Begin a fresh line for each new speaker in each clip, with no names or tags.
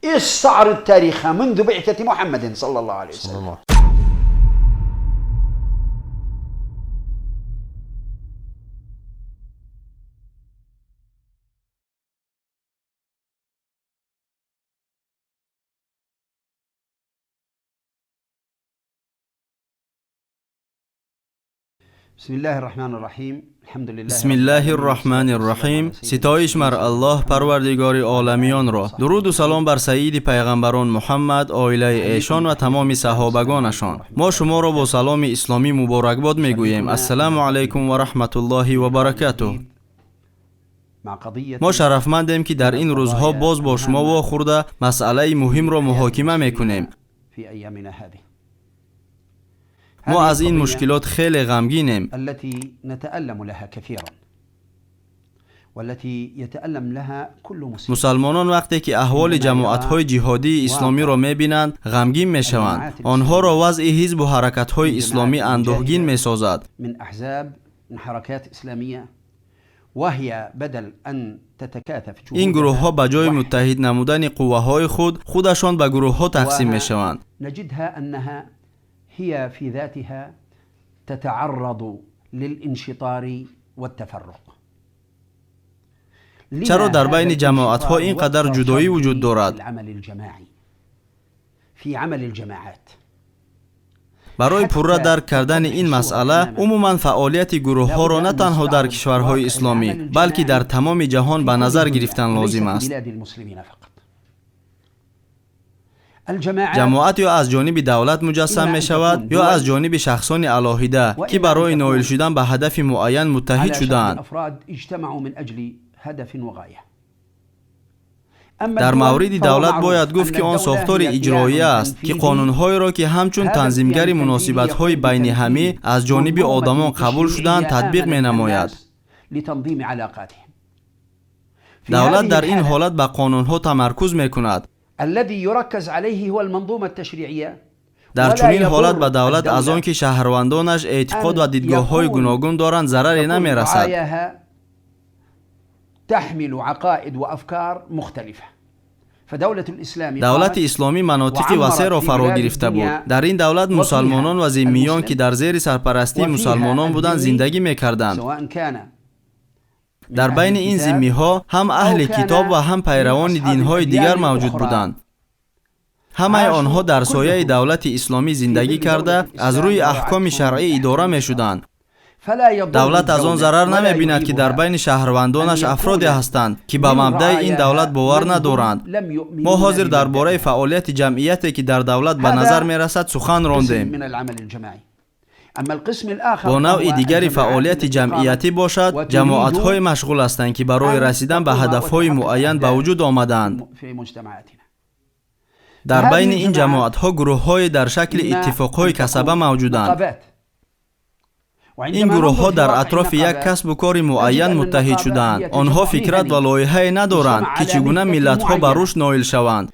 استعرض تاريخها منذ بعثة محمد صلى الله عليه وسلم.
Бисмиллаҳир роҳманир роҳим. Ситоиш мар Аллоҳ парвардигори оламиёнро. Дуруду салом бар сайиди пайғамбарон Муҳаммад, оилаи эшон ва тамоми саҳобагонашон. Мо шуморо бо саломи исломӣ муборакбод мегӯем. Ассалому алайкум ва раҳматуллоҳи ва баракатуҳ. Мо шарафмандем, ки дар ин рӯзҳо боз бо шумо вохӯрда масъалаи муҳимро муҳокима мекунем. Мо аз ин мушкилот хеле ғамгинем. Мусалмонон вақте ки аҳволи ҷамоатҳои ҷиҳодии исломиро мебинанд, ғамгин мешаванд. Онҳоро вазъи ҳизбу ҳаракатҳои исломӣ андӯҳгин месозад. Ин гурӯҳҳо ба ҷои муттаҳид намудани қувваҳои худ, худашон ба гурӯҳҳо тақсим мешаванд.
هي في ذاتها تتعرض للانشطار والتفرق.
Чаро дар байни ҷамоатҳо ин қадар ҷудоӣ вуҷуд дорад? Барои пурра дарк кардани ин масъала, умуман фаъолияти гурӯҳҳоро на танҳо дар кишварҳои исломӣ, балки дар тамоми ҷаҳон ба назар гирифтан лозим аст. Ҷамоат ё аз ҷониби давлат муҷассам мешавад, ё аз ҷониби шахсони алоҳида, ки барои ноил шудан ба ҳадафи муайян муттаҳид шудаанд. Дар мавриди давлат бояд гуфт, ки он сохтори иҷроия аст, ки қонунҳоеро, ки ҳамчун танзимгари муносибатҳои байни ҳамӣ аз ҷониби одамон қабул шудаанд, татбиқ менамояд. Давлат дар ин ҳолат ба қонунҳо тамаркуз мекунад. Дар чунин ҳолат ба давлат аз он ки шаҳрвандонаш эътиқод ва дидгоҳҳои гуногун доранд, зараре намерасад. Давлати исломӣ манотиқи васеъро фаро гирифта буд. Дар ин давлат мусалмонон ва зиммиён, ки дар зери сарпарастии мусалмонон буданд, зиндагӣ мекарданд. Дар байни ин зиммиҳо ҳам аҳли китоб ва ҳам пайравони динҳои дигар мавҷуд буданд. Ҳамаи онҳо дар сояи давлати исломӣ зиндагӣ карда, аз рӯи аҳкоми шаръӣ идора мешуданд. Давлат аз он зарар намебинад, ки дар байни шаҳрвандонаш афроде ҳастанд, ки ба мабдаи ин давлат бовар надоранд. Мо ҳозир дар бораи фаъолияти ҷамъияте, ки дар давлат ба назар мерасад, сухан рондем. Бо навъи дигари фаъолияти ҷамъиятӣ бошад, ҷамоатҳое машғул ҳастанд, ки барои расидан ба ҳадафҳои муайян ба вуҷуд омадаанд. Дар байни ин ҷамоатҳо гурӯҳҳое дар шакли иттифоқҳои касаба мавҷуданд. Ин гурӯҳҳо дар атрофи як касбу кори муайян муттаҳид шудаанд. Онҳо фикрат ва лоиҳае надоранд, ки чӣ гуна миллатҳо ба рушд ноил шаванд.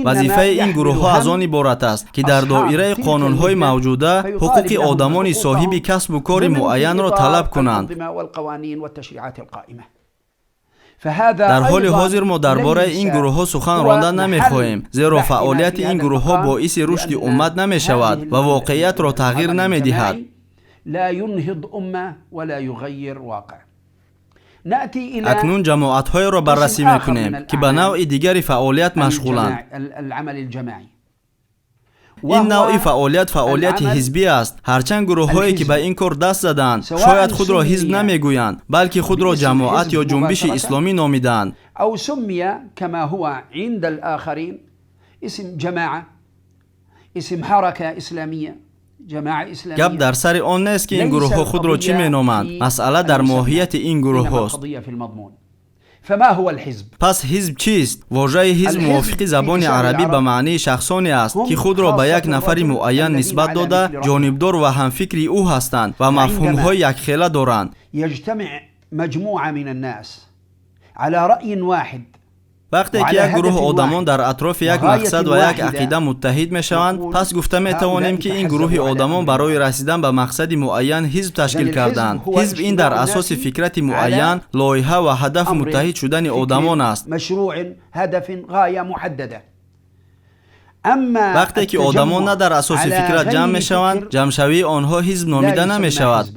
Вазифаи ин гурӯҳҳо аз он иборат аст, ки дар доираи қонунҳои мавҷуда ҳуқуқи одамони соҳиби касбу кори муайянро талаб кунанд. Дар ҳоли ҳозир мо дар бораи ин гурӯҳҳо сухан ронда намехоҳем, зеро фаъолияти ин гурӯҳҳо боиси рушди уммат намешавад ва воқеиятро тағйир намедиҳад. Акнун ҷамоатҳоеро баррасӣ мекунем, ки ба навъи дигари фаъолият машғуланд. Ин навъи фаъолият фаъолияти ҳизбӣ аст. Ҳарчанд гурӯҳҳое, ки ба ин кор даст заданд, шояд худро ҳизб намегӯянд, балки худро ҷамоат ё ҷунбиши исломӣ номидаанд. Гап дар сари он нест, ки ин гурӯҳҳо худро чӣ меноманд. Масъала дар моҳияти ин гурӯҳҳост. Пас ҳизб чист? Вожаи ҳизб мувофиқи забони арабӣ ба маънии шахсоне аст, ки худро ба як нафари муайян нисбат дода, ҷонибдор ва ҳамфикри ӯ ҳастанд ва мафҳумҳои якхела доранд. Вақте ки як гурӯҳ одамон дар атрофи як мақсад ва як ақида муттаҳид мешаванд, пас гуфта метавонем, ки ин гурӯҳи одамон барои расидан ба мақсади муайян ҳизб ташкил карданд. Ҳизб ин дар асоси фикрати муайян, лоиҳа ва ҳадаф муттаҳид шудани одамон аст. Вақте ки одамон на дар асоси фикрат ҷамъ мешаванд, ҷамъшавии онҳо ҳизб номида намешавад.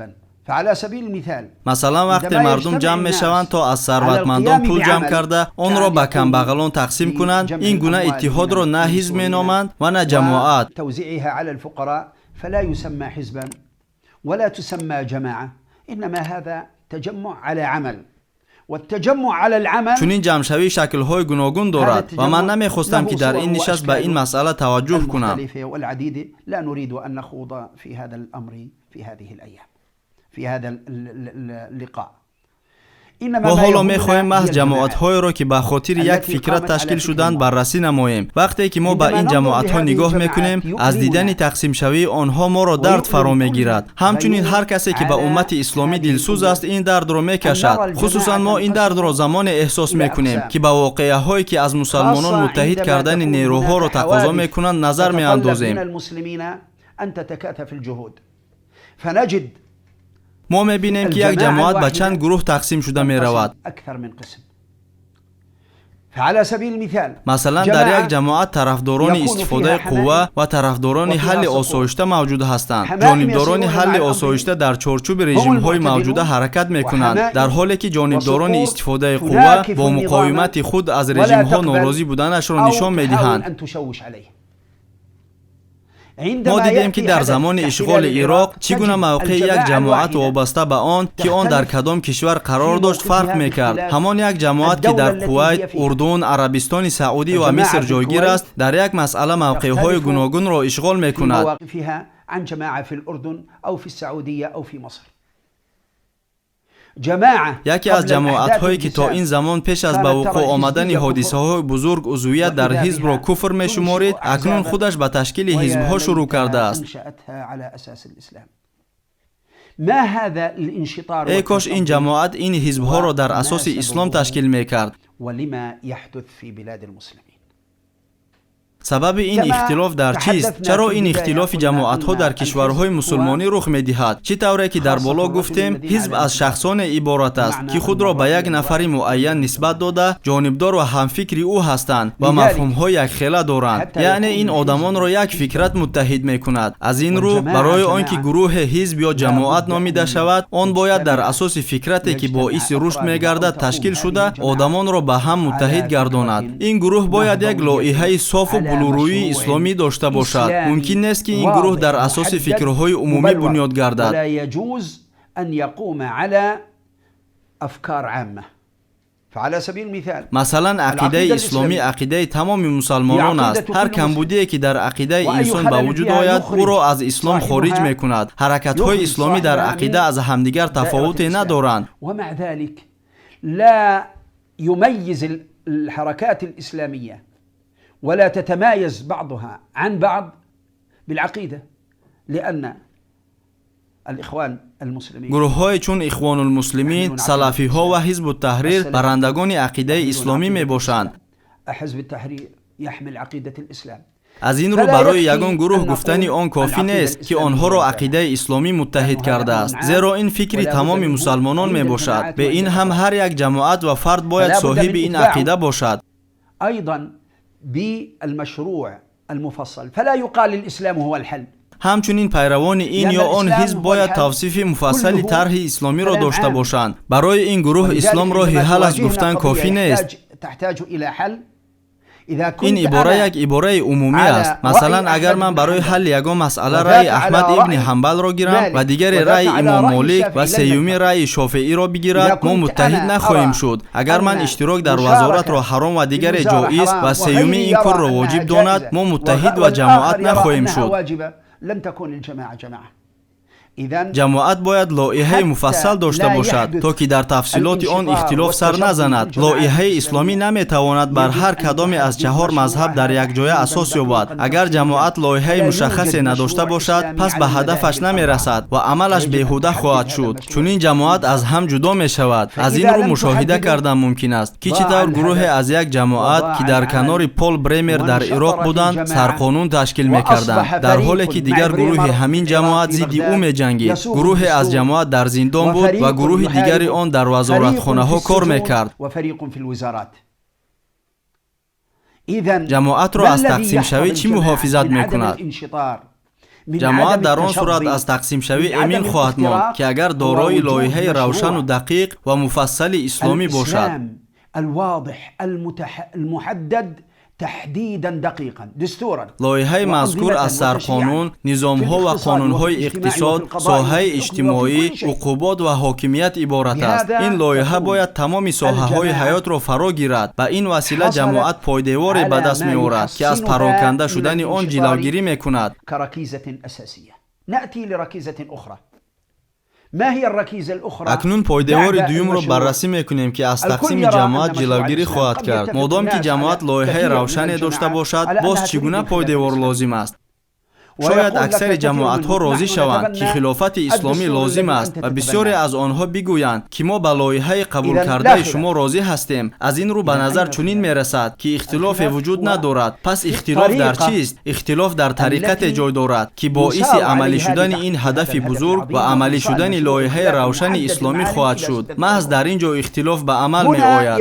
Масалан, вақте мардум ҷамъ мешаванд, то аз сарватмандон пул ҷамъ карда, онро ба камбағалон тақсим кунанд, ин гуна иттиҳодро на ҳизб меноманд ва на ҷамоат. Чунин ҷамъшавӣ шаклҳои гуногун дорад ва ман намехостам, ки дар ин нишаст ба ин масъала таваҷҷӯҳ кунам. Мо ҳоло мехоҳем маҳз ҷамоатҳоеро, ки ба хотири як фикрат ташкил шуданд, баррасӣ намоем. Вақте ки мо ба ин ҷамоатҳо нигоҳ мекунем, аз дидани тақсимшавии онҳо моро дард фаро мегирад. Ҳамчунин ҳар касе, ки ба уммати исломӣ дилсӯз аст, ин дардро мекашад. Хусусан мо ин дардро замоне эҳсос мекунем, ки ба воқеаҳое, ки аз мусалмонон муттаҳид кардани нерӯҳоро тақозо мекунанд, назар меандозем. Мо мебинем, ки як ҷамоат ба чанд гурӯҳ тақсим шуда меравад. Масалан, дар як ҷамоат тарафдорони истифодаи қувва ва тарафдорони ҳалли осоишта мавҷуд ҳастанд. Ҷонибдорони ҳалли осоишта дар чорчӯби режимҳои мавҷуда ҳаракат мекунанд, дар ҳоле ки ҷонибдорони истифодаи қувва бо муқовимати худ аз режимҳо норозӣ буданашро нишон медиҳанд. Мо дидем, ки дар замони ишғоли Ироқ чӣ гуна мавқеи як ҷамоат вобаста ба он, ки он дар кадом кишвар қарор дошт, фарқ мекард. Ҳамон як ҷамоат, ки дар Кувайт, Урдун, Арабистони Саудӣ ва Миср ҷойгир аст, дар як масъала мавқеъҳои гуногунро ишғол мекунад. Яке аз ҷамоатҳое, ки то ин замон пеш аз ба вуқӯъ омадани ҳодисаҳои бузург узвият дар ҳизбро куфр мешуморид, акнун худаш ба ташкили ҳизбҳо шурӯъ кардааст. Эй кош ин ҷамоат ин ҳизбҳоро дар асоси ислом ташкил мекард. Сабаби ин ихтилоф дар чист? Чаро ин ихтилофи ҷамоатҳо дар кишварҳои мусулмонӣ рух медиҳад? Чӣ тавре ки дар боло гуфтем, ҳизб аз шахсоне иборат аст, ки худро ба як нафари муайян нисбат дода, ҷонибдор ва ҳамфикри ӯ ҳастанд ва мафҳумҳои якхела доранд. Яъне ин одамонро як фикрат муттаҳид мекунад. Аз ин рӯ, барои он ки гурӯҳе ҳизб ё ҷамоат номида шавад, он бояд дар асоси фикрате, ки боиси рушд мегардад, ташкил шуда, одамонро ба ҳам муттаҳид гардонад. Ин гурӯҳ бояд як лоиҳаи софу булурӯии исломӣ дошта бошад. Мумкин нест, ки ин гурӯҳ дар асоси фикрҳои умумӣ бунёд гардад. Масалан, ақидаи исломӣ ақидаи тамоми мусалмонон аст. Ҳар камбудие, ки дар ақидаи инсон ба вуҷуд ояд, ӯро аз ислом хориҷ мекунад. Ҳаракатҳои исломӣ дар ақида аз ҳамдигар тафовуте надоранд.
ولا تتمايز بعضها عن بعض بالعقيدة لأن الإخوان المسلمين
гурӯҳҳое чун Ихвонулмуслимин, салафиҳо ва Ҳизбу Таҳрир барандагони ақидаи исломӣ мебошанд.
حزب التحرير يحمل عقيدة الإسلام.
Аз ин рӯ барои ягон гурӯҳ гуфтани он кофӣ нест, ки онҳоро ақидаи исломӣ муттаҳид кардааст, зеро ин фикри тамоми мусалмонон мебошад. Бе ин ҳам ҳар як ҷамоат ва фард бояд соҳиби ин ақида бошад.
بالمشروع المفصل فلا يقال الإسلام هو الحل.
Ҳамчунин пайравони ин ё он ҳизб бояд тавсифи муфассали тарҳи исломиро дошта бошанд. Барои ин гурӯҳ ислом роҳи ҳал аст гуфтан кофӣ нест. Ин ибора як ибораи умумӣ аст. Масалан, агар ман барои ҳалли ягон масъала раъйи Аҳмад ибни Ҳанбалро гирам ва дигаре раъйи Имом Молик ва сеюмӣ раъйи Шофеиро бигирад, мо муттаҳид нахоҳем шуд. Агар ман иштирок дар вазоратро ҳаром ва дигаре ҷоиз ва сеюмӣ ин корро воҷиб донад, мо муттаҳид ва ҷамоат нахоҳем шуд. Ҷамоат бояд лоиҳаи муфассал дошта бошад, то ки дар тафсилоти он ихтилоф сар назанад. Лоиҳаи исломӣ наметавонад бар ҳар кадоме аз чаҳор мазҳаб дар якҷоя асос ёбад. Агар ҷамоат лоиҳаи мушаххасе надошта бошад, пас ба ҳадафаш намерасад ва амалаш беҳуда хоҳад шуд. Чунин ҷамоат аз ҳам ҷудо мешавад. Аз ин рӯ мушоҳида кардан мумкин аст, ки чӣ тавр гурӯҳе аз як ҷамоат, ки дар канори Пол Бремер дар Ироқ буданд, сарқонун ташкил мекарданд, дар ҳоле ки дигар гурӯҳи ҳамин ҷамоат зидди ӯ меҷангид. Гурӯҳе аз ҷамоат дар зиндон буд ва гурӯҳи дигари он дар вазоратхонаҳо кор мекард. Ҷамоатро аз тақсимшавӣ чӣ муҳофизат мекунад? Ҷамоат дар он сурат аз тақсимшавӣ эмин хоҳад монд, ки агар дорои лоиҳаи равшану дақиқ ва муфассали исломӣ бошад. Лоиҳаи мазкур аз сарқонун, низомҳо ва қонунҳои иқтисод, соҳаи иҷтимоӣ, уқубот ва ҳокимият иборат аст. Ин лоиҳа бояд тамоми соҳаҳои ҳаётро фаро гирад. Ба ин васила ҷамоат пойдеворе ба даст меорад, ки аз пароканда шудани он ҷилавгирӣ мекунад. Акнун пойдевори дуюмро баррасӣ мекунем, ки аз тақсими ҷамоат ҷилавгирӣ хоҳад кард. Модом ки ҷамоат лоиҳаи равшане дошта бошад, боз чӣ гуна пойдевор лозим аст? Шояд аксари ҷамоатҳо розӣ шаванд, ки хилофати исломӣ лозим аст ва бисёре аз онҳо бигӯянд, ки мо ба лоиҳаи қабулкардаи шумо розӣ ҳастем. Аз ин рӯ ба назар чунин мерасад, ки ихтилофе вуҷуд надорад. Пас ихтилоф дар чист? Ихтилоф дар тариқате ҷой дорад, ки боиси амалӣ шудани ин ҳадафи бузург ва амалӣ шудани лоиҳаи равшани исломӣ хоҳад шуд. Маҳз дар ин ҷо ихтилоф ба амал меояд.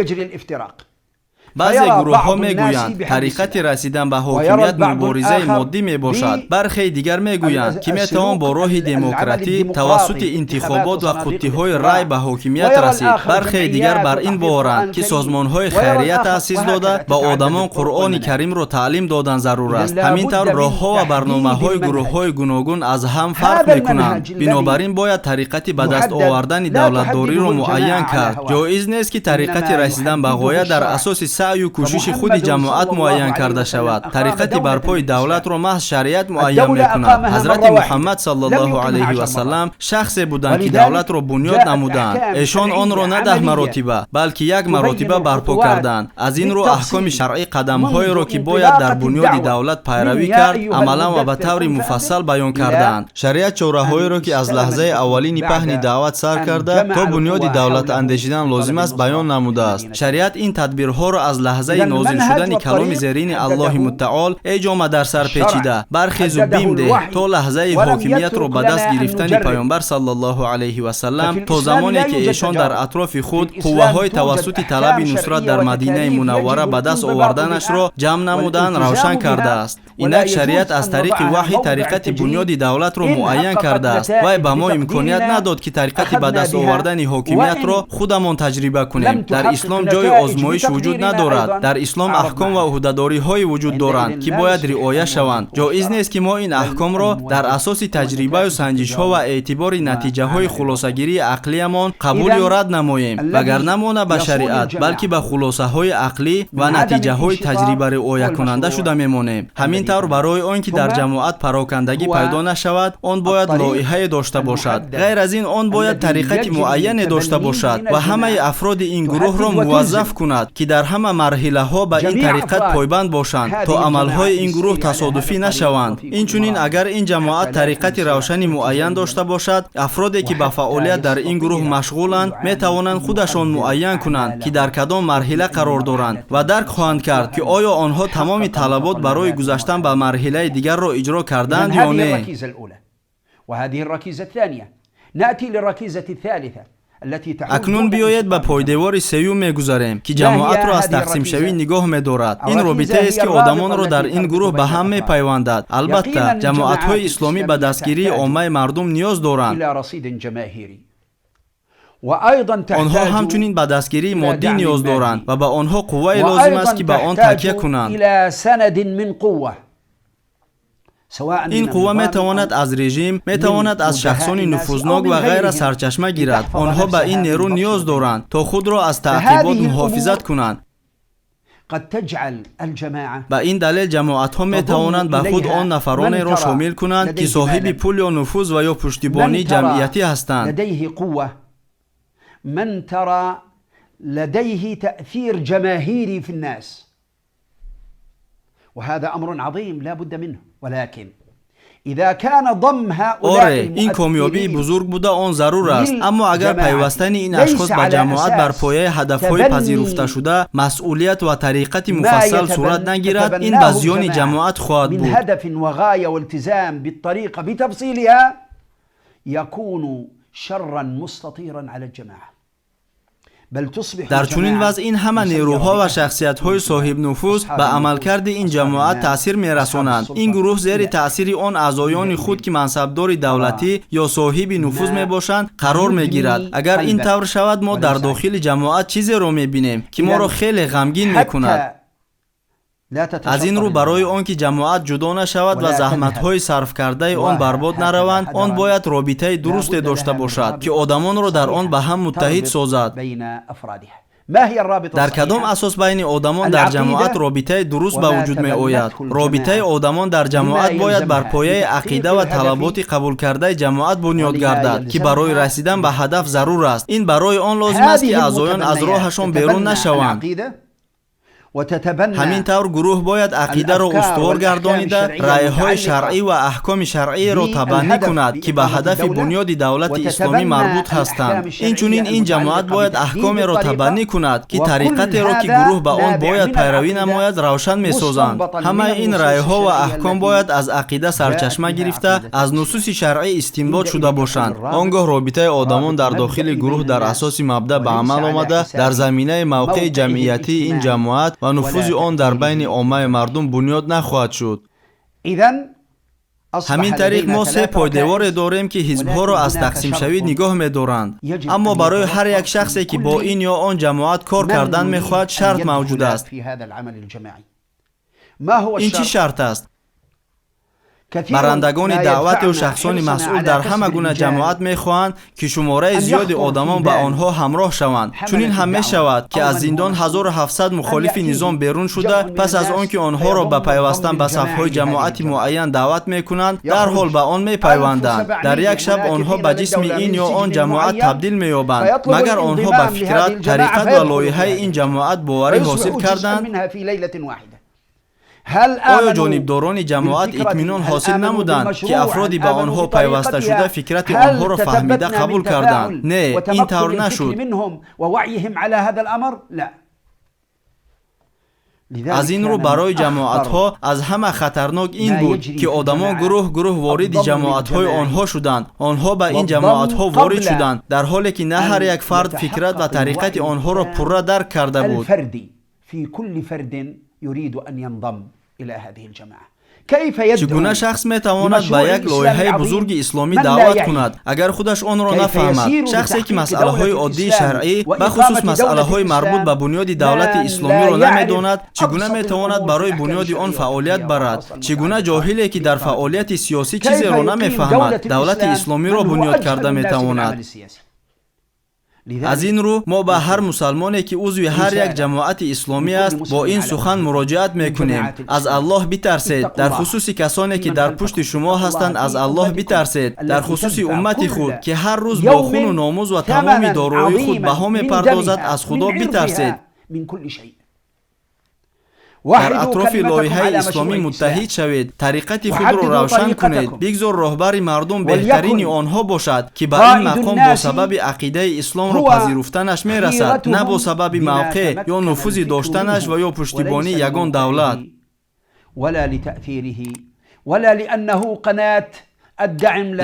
Баъзе гурӯҳҳо мегӯянд, тариқати расидан ба ҳокимият муборизаи моддӣ мебошад. Бархеи дигар мегӯянд, ки метавон бо роҳи демократӣ тавассути интихобот ва қуттиҳои рай ба ҳокимият расид. Бархеи дигар бар ин боваранд, ки созмонҳои хайрия таъсис дода ба одамон Қуръони Каримро таълим додан зарур аст. Ҳамин тавр роҳҳо ва барномаҳои гурӯҳҳои гуногун аз ҳам фарқ мекунанд. Бинобар ин бояд тариқати ба даст овардани давлатдориро муайян кард. Ҷоиз нест, ки тариқати расидан ба ғоя дар асоси саъю кӯшиши худи ҷамоат муайян карда шавад. Тариқати барпои давлатро маҳз шариат муайян мекунад. Ҳазрати Муҳаммад саллаллоҳу алайҳи васаллам шахсе буданд, ки давлатро бунёд намуданд. Эшон онро на 10 маротиба, балки 1 маротиба барпо карданд. Аз ин рӯ аҳкоми шаръӣ қадамҳоеро, ки бояд дар бунёди давлат пайравӣ кард, амалан ва ба таври муфассал баён карданд. Шариат чораҳоеро, ки аз лаҳзаи аввалини паҳни даъват сар карда то бунёди давлат андешидан лозим аст, баён намудааст. Шариат ин тадбирҳоро аз лаҳзаи нозил шудани каломи зерини Аллоҳи муттаол эй ҷома дар сар печида, бархезу бим деҳ, то лаҳзаи ҳокимиятро ба даст гирифтани паёмбар саллаллоҳу алайҳи васаллам, то замоне ки эшон дар атрофи худ қувваҳои тавассути талаби нусрат дар Мадинаи Мунаввара ба даст оварданашро ҷамъ намудан равшан кардааст. Инак шариат аз тариқи ваҳй тариқати бунёди давлатро муайян кардааст. Вай ба мо имконият надод, ки тариқати ба даст овардани ҳокимиятро худамон таҷриба кунем. Дар ислом ҷои озмоиш вуҷуд надорад. Дар ислом аҳком ва ӯҳдадориҳое вуҷуд доранд, ки бояд риоя шаванд. Ҷоиз нест, ки мо ин аҳкомро дар асоси таҷрибаю санҷишҳо ва эътибори натиҷаҳои хулосагирии ақлиямон қабул ё рад намоем, вагарна мо на ба шариат, балки ба хулосаҳои ақлӣ ва натиҷаҳои таҷриба риоякунанда шуда мемонем. Ҳамин тавр барои он ки дар ҷамоат парокандагӣ пайдо нашавад, он бояд лоиҳае дошта бошад. Ғайр аз ин он бояд тариқати муайяне дошта бошад ва ҳамаи афроди ин гурӯҳро муваззаф кунад, ки дар ҳама марҳилаҳо ба ин тариқат пойбанд бошанд, то амалҳои ин гурӯҳ тасодуфӣ нашаванд. Инчунин агар ин ҷамоат тариқати равшани муайян дошта бошад, афроде ки ба фаъолият дар ин гурӯҳ машғуланд, метавонанд худашон муайян кунанд, ки дар кадом марҳила қарор доранд ва дарк хоҳанд кард, ки оё онҳо тамоми талабот барои гузаштан ба марҳилаи дигарро иҷро карданд ё не. Акнун биёед ба пойдевори сеюм мегузарем, ки ҷамоатро аз тақсимшавӣ нигоҳ медорад. Ин робитаест, ки одамонро дар ин гурӯҳ ба ҳам мепайвандад. Албатта, ҷамоатҳои исломӣ ба дастгирии оммаи мардум ниёз доранд. Онҳо ҳамчунин ба дастгирии моддӣ ниёз доранд ва ба онҳо қуввае лозим аст, ки ба он такя кунанд. Ин қувва метавонад аз режим, метавонад аз шахсони нуфузнок ва ғайра сарчашма гирад. Онҳо ба ин нерӯ ниёз доранд, то худро аз таъқибот муҳофизат кунанд. Ба ин далел ҷамоатҳо метавонанд ба худ он нафаронеро шомил кунанд, ки соҳиби пул ё нуфуз ва ё пуштибонии ҷамъиятӣ ҳастанд.
لديه تأثير جماهيري في الناس وهذا أمر عظيم لا بد منه ولكن إذا كان ضم هؤلاء
Оре, ин комёбии бузург буда он зарур аст, аммо агар пайвастани ин ашхос ба ҷамоат бар пояи ҳадафҳои пазируфташуда, масъулият ва тариқати муфассал сурат нагирад, ин ба зиёни ҷамоат хоҳад буд. Дар чунин вазъ ин ҳама нерӯҳо ва шахсиятҳои соҳибнуфуз ба амалкарди ин ҷамоат таъсир мерасонанд. Ин гурӯҳ зери таъсири он аъзоёни худ, ки мансабдори давлатӣ ё соҳиби нуфуз мебошанд, қарор мегирад. Агар ин тавр шавад, мо дар дохили ҷамоат чизеро мебинем, ки моро хеле ғамгин мекунад. Аз ин рӯ, барои он ки ҷамоат ҷудо нашавад ва заҳматҳои сарфкардаи он барбод нараванд, он бояд робитаи дурусте дошта бошад, ки одамонро дар он ба ҳам муттаҳид созад. Дар кадом асос байни одамон дар ҷамоат робитаи дуруст ба вуҷуд меояд? Робитаи одамон дар ҷамоат бояд бар пояи ақида ва талаботи қабулкардаи ҷамоат бунёд гардад, ки барои расидан ба ҳадаф зарур аст. Ин барои он лозим аст, ки аъзоён аз роҳашон берун нашаванд. Ҳамин тавр гурӯҳ бояд ақидаро устувор гардонида, раъйҳои шаръӣ ва аҳкоми шаръиеро табаннӣ кунад, ки ба ҳадафи бунёди давлати исломӣ марбут ҳастанд. Инчунин ин ҷамоат бояд аҳкомеро табаннӣ кунад, ки тариқатеро, ки гурӯҳ ба он бояд пайравӣ намояд, равшан месозанд. Ҳамаи ин раъйҳо ва аҳком бояд аз ақида сарчашма гирифта, аз нусуси шаръӣ истинбот шуда бошанд. Он гоҳ робитаи одамон дар дохили гурӯҳ дар асоси мабдаъ ба амал омада, дар заминаи мавқеи ҷамъиятии ин ҷамоат ва нуфузи он дар байни оммаи мардум бунёд нахоҳад шуд. Ҳамин тариқ мо се пойдеворе дорем, ки ҳизбҳоро аз тақсимшавӣ нигоҳ медоранд. Аммо барои ҳар як шахсе, ки бо ин ё он ҷамоат кор кардан мехоҳад, шарт мавҷуд аст. Ин чӣ шарт аст? Барандагони даъвату шахсони масъул дар ҳама гуна ҷамоат мехоҳанд, ки шумораи зиёди одамон ба онҳо ҳамроҳ шаванд. Чунин ҳам мешавад, ки аз зиндон 1700 мухолифи низом берун шуда, пас аз он ки онҳоро ба пайвастан ба сафҳои ҷамоати муайян даъват мекунанд, дарҳол ба он мепайванданд. Дар як шаб онҳо ба ҷисми ин ё он ҷамоат табдил меёбанд. Магар онҳо ба фикрат, тариқат ва лоиҳаи ин ҷамоат боварӣ ҳосил карданд? Оё ҷонибдорони ҷамоат итминон ҳосил намуданд, ки афроди ба онҳо пайваста шуда фикрати онҳоро фаҳмида қабул карданд? Не, ин тавр нашуд. Аз ин рӯ барои ҷамоатҳо аз ҳама хатарнок ин буд, ки одамон гурӯҳ гурӯҳ вориди ҷамоатҳои онҳо шуданд. Онҳо ба ин ҷамоатҳо ворид шуданд, дар ҳоле ки на ҳар як фард фикрат ва тариқати онҳоро пурра дарк карда буд. Чӣ гуна шахс метавонад ба як лоиҳаи бузурги исломӣ даъват кунад, агар худаш онро нафаҳмад? Шахсе, ки масъалаҳои оддии шаръӣ, бахусус масъалаҳои марбут ба бунёди давлати исломиро намедонад, чӣ гуна метавонад барои бунёди он фаъолият барад? Чӣ гуна ҷоҳиле, ки дар фаъолияти сиёсӣ чизеро намефаҳмад, давлати исломиро бунёд карда метавонад? Аз ин рӯ мо ба ҳар мусалмоне, ки узви ҳар як ҷамоати исломӣ аст, бо ин сухан муроҷиат мекунем: аз Аллоҳ битарсед. Дар хусуси касоне, ки дар пушти шумо ҳастанд, аз Аллоҳ битарсед. Дар хусуси уммати худ, ки ҳар рӯз бо хуну номуз ва тамоми дорои худ баҳо мепардозад, аз Худо битарсед. Дар атрофи лоиҳаи исломӣ муттаҳид шавед, тариқати худро равшан кунед. Бигзор роҳбари мардум беҳтарини онҳо бошад, ки ба ин мақом бо сабаби ақидаи исломро пазируфтанаш мерасад, на бо сабаби мавқеъ ё нуфузи доштанаш ва ё пуштибонии ягон давлат.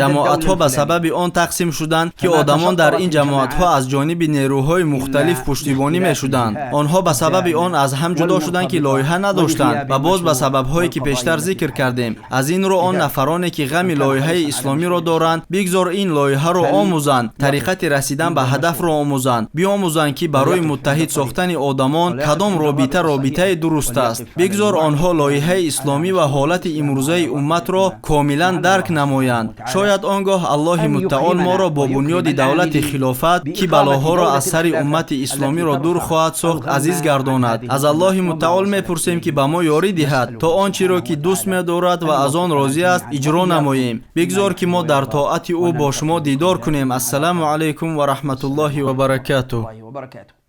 Ҷамоатҳо ба сабаби он тақсим шуданд, ки одамон дар ин ҷамоатҳо аз ҷониби нерӯҳои мухталиф пуштибонӣ мешуданд. Онҳо ба сабаби он аз ҳам ҷудо шуданд, ки лоиҳа надоштанд ва боз ба сабабҳое, ки пештар зикр кардем. Аз ин рӯ он нафароне, ки ғами лоиҳаи исломиро доранд, бигзор ин лоиҳаро омӯзанд, тариқати расидан ба ҳадафро омӯзанд, биомӯзанд, ки барои муттаҳид сохтани одамон кадом робита робитаи дуруст аст. Бигзор онҳо лоиҳаи исломӣ ва ҳолати имрӯзаи умматро комилан дарк намоянд. намоянд. Шояд он гоҳ Аллоҳи Мутаол моро бо бунёди давлати хилофат, ки балоҳоро аз сари уммати исломиро дур хоҳад сохт, азиз гардонад. Аз Аллоҳи Мутаол мепурсем, ки ба мо ёрӣ диҳад, то он чиро ки дӯст медорад ва аз он розӣ аст, иҷро намоем. Бигзор, ки мо дар тоати ӯ бо шумо дидор кунем. Ассалому алайкум ва раҳматуллоҳи ва баракатуҳ.
وبركاته.